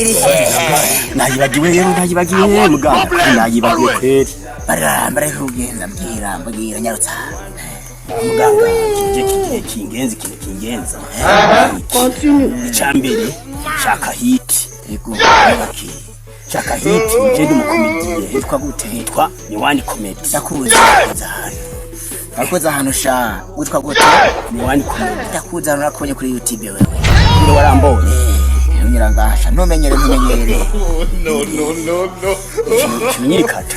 Iri hehe? Nayibagiwe rero, nayibagiwe muganga, nayibagiwe kweri. Barira, mbere kugenda, mbwira, mbwira, nyarutsa. Muganga, kije kigiye kingenzi, ikintu kingenza icambere, shaka hit. Yego. Shaka hit, je ndi umucomédien. Witwa gute? Nitwa Miwani Comedy. Ndakuzi, ndakuzi ahantu, ndakuzi ahantu sha. Witwa gute? Miwani Comedy. Ndakuzi ahantu, nakubonye kuri YouTube wewe. Nde warambonye? Ntunyura ngasha, ntumenyere, ntumenyere. Kimenyerikata.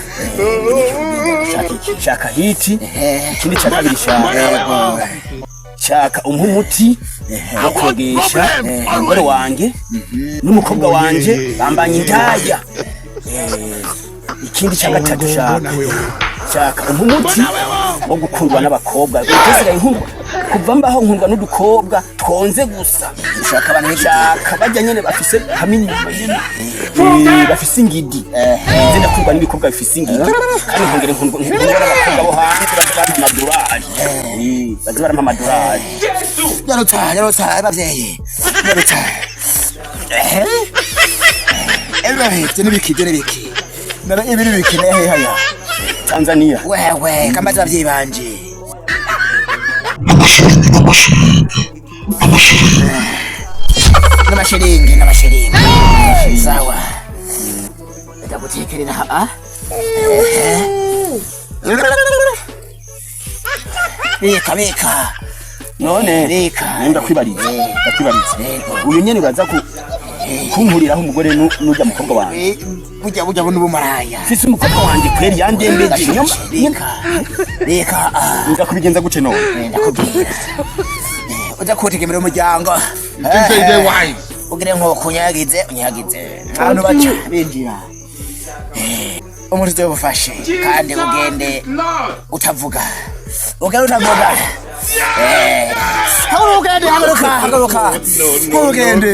Shaka iki? Shaka hit. Ehe. Ikindi cya kabiri, shaka shaka umpe umuti wo kogesha umugore wanjye n'umukobwa wanje bambanye indaya. Ikindi cya gatatu, shaka shaka umpe umuti wo gukundwa n'abakobwa. Byosigaye nkundwa kuva mbaho, nkundwa n'udukobwa twonze gusa. Ushaka abantu b'igiti. Shaka bajya nyene bafise hamwe inyuma nyene, bafise ingidi. Nze ndakundwa n'ibikobwa bifise ingidi, kandi nkongera nkundwa n'abakobwa bo hanze baza barampa amadorari. Baza barampa amadorari. Nyarutsa, nyarutsa abavyeyi, nyarutsa. Ehe, ehe, ibyo n'ibiki? Ibyo n'ibiki? Nara ibi n'ibiki? Nehe haya? Tanzania. Wewe kamaze abavyeyi banje. N'amashiringi, n'amashiringi, n'amashiringi. N'amashiringi, n'amashiringi, sawa. Ndagutekerera ha. Ehe, bika, bika. None Reka. ndakwibariza, ndakwibariza. Yego. Uyu nyene uraza ku kunkuriraho umugore n'urya mukobwa wanje. Burya, burya buno bumaraya. Mfise umukobwa wanje kweri yandembeje nyoma. Reka, reka, ah. Nza kubigenza gute none? Ndakubwira, uza kutegemera umuryango, ugire nk'uko unyagize, unyagize abantu baca binjira. Umuntu uzobufashe kandi ugende utavuga, ugende utavuga. Haguruka ugende, haguruka, haguruka ugende,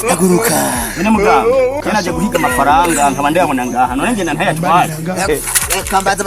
haguruka. None muganga, naje guhiga amafaranga nkaba ndayabona ngaha, none ngenda ntayatware? Reka mbaze.